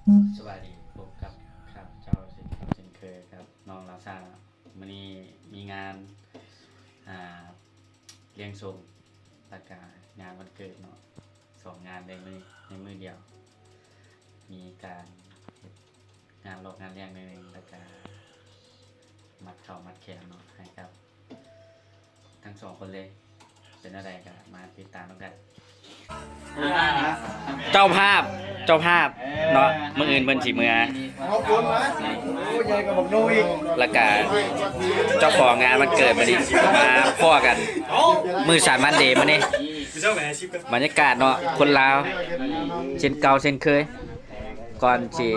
ສະບາຍດີ ພົບກັບຂ້າພະເຈົ້າເຊັ່ນເກົ່າເຊັ່ນເຄີຍກັບນ້ອງລາຊາເນາະ. ມື້ນີ້ມີງານ ອ່າ ລ້ຽງຊົງ ແລ້ວກະງານວັນເກີດເນາະ ສອງງານເລີຍມື້ ໃນມື້ດຽວ ມີການເຮັດງານຫຼອກງານລ້ຽງໜ້ອຍໜຶ່ງ ແລ້ວກະມັດເຂົ້າມັດແຂນເນາະ ໃຫ້ກັບທັງສອງຄົນເລີຍ. ເປັນແນວໃດກະມາຕິດຕາມນຳກັນ. ເຈົ້າພາບ ເຈົ້າພາບເນາະ ມື້ອື່ນເພິ່ນຊິເມືອ ເອົາຄົນມາ ໂອ້ ໃຫຍ່ກວ່າບັກໂນອີກ ແລ້ວກະເຈົ້າຂອງງານວັນເກີດມື້ນີ້ ມາພໍ້ກັນມື້ສານວັນເດມື້ນີ້. ບັນຍາກາດເນາະ ຄົນລາວ ເຊັ່ນເກົ່າເຊັ່ນເຄີຍ ກ່ອນຊິ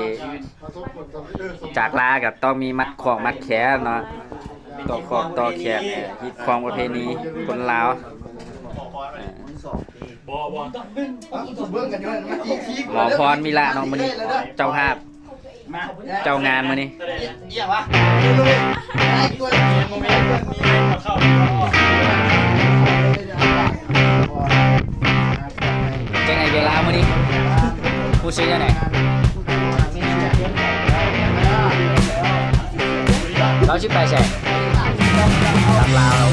ຈາກລາກໍຕ້ອງມີມັດຂ້ອງມັດແຂນເນາະ ຕໍ່ຂ້ອງຕໍ່ແຂນ ຮີດຄອງປະເພນີຄົນລາວ. ເອີ ບໍ່ ບໍ່ ໝໍພອນມີລະເນາະ ມື້ນີ້ເຈົ້າພາບ ເຈົ້າງານມື້ນີ້. ຈັ່ງໃດເວລາມື້ນີ້ ຮູ້ສຶກຈັ່ງໃດ? ລາວຊິໄປໃສ? ກັບລາວ.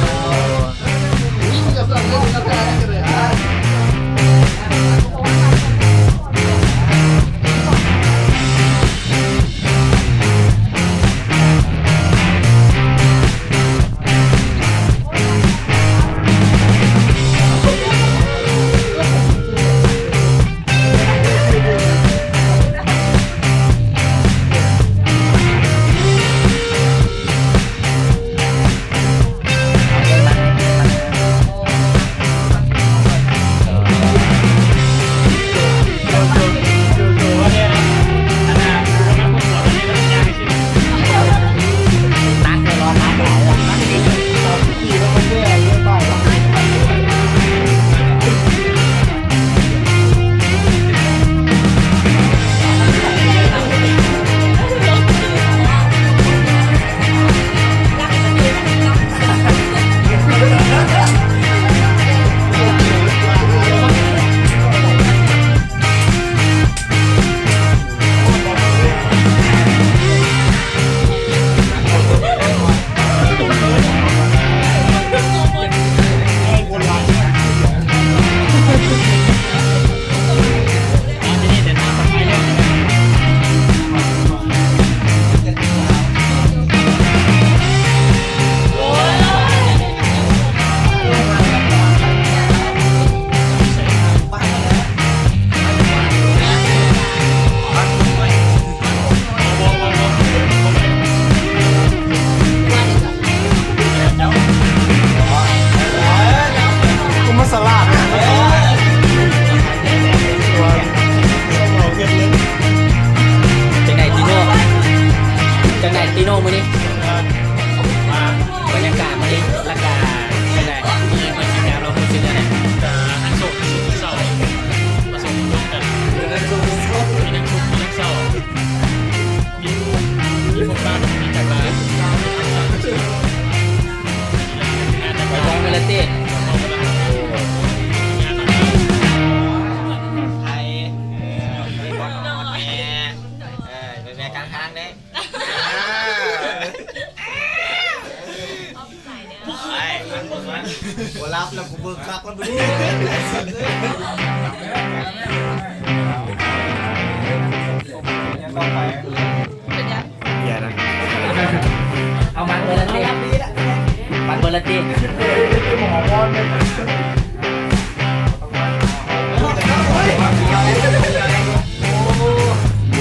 ຈັ່ງໃດຕິໂນ ຈັ່ງໃດຕິໂນມື້ນີ້? ບັນຍາກາດມື້ນີ້ ແລ້ວກະຈັ່ງໃດ? ມື້ນີ້ບັນຍາກາດເຮົາຮູ້ສຶກແນວໃດ? ກະທັງໂສກທັງເສົ້າ ປະສົມລົມກັນ ມີທັງສຸກມີທັງເສົ້າ ມີ ມີຄົນລາວ ມີຈາກລາວ ໄປພ້ອມກັນເລີຍຕິ. ໄທ ເອີ ໄປແວ່ກາງທາງເດ້. ບໍ່ຮັບແລ້ວ ກູເບິ່ງຄັກມັນບໍ່ດີ. ເອົາມັນເບີລະຕິ ມັນເບີລະຕິ. ຢູ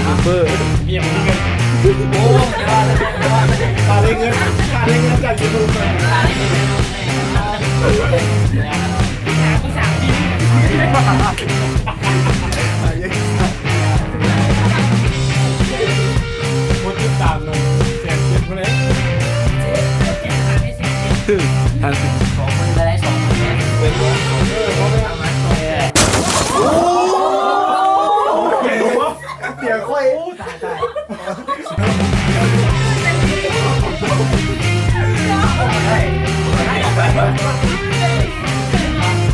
ທູບເບີ ໂອ້ ຂາດເງິນ ຂາດເງິນຈາກຢູທູບເບີ. ຄົນຕິດຕາມໜຶ່ງແສນເຈັດພຸ້ນເດ້. ສອງໝື່ນກໍໄດ້ ສອງໝື່ນເດ້. ໂອ້ ເສຍຂ້ອຍ.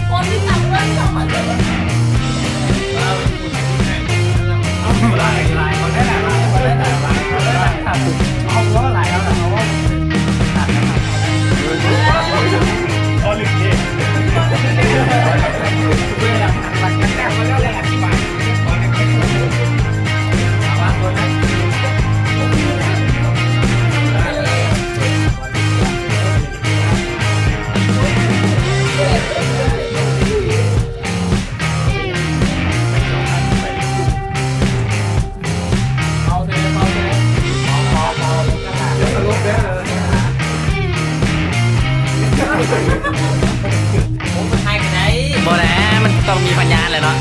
ຄົນທີ່ຕາມເບິ່ງສອງໝື່ນ. ຫຼາຍ ຫຼາຍຄົນເ ເອົາເວົ້າຫຼາຍເອົາລະ ເອົາເວົ້າ ບໍ່ແຫຼະ ມັນຕ້ອງມີພະຍານແຫຼະເນາະ.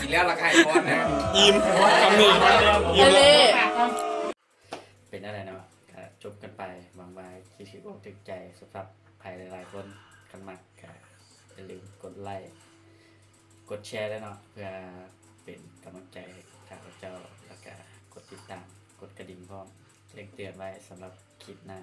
ກິນແລ້ວລະໄຂ່ທອດນະ ອີ່ມ ຄຳນີ້ ອີ່ມແລ້ວ. ເປັນແນວໃດເນາະ ກະຈົບກັນໄປ ຫວັງວ່າຊິຖືກອົກຖືກໃຈສຳລັບໃຜຫຼາຍໆຄົນ. ຄັນມັກກະຢ່າລືມກົດໄລ ກົດແຊເດີເນາະ ເພື່ອເປັນກຳລັງໃຈໃຫ້ຂ້າພະເຈົ້າ ແລ້ວກະກົດຕິດຕາມ ກົດກະດິ່ງພ້ອມ ແຈ້ງເຕືອນໄວ້ສຳລັບຄລິບໜ້າ.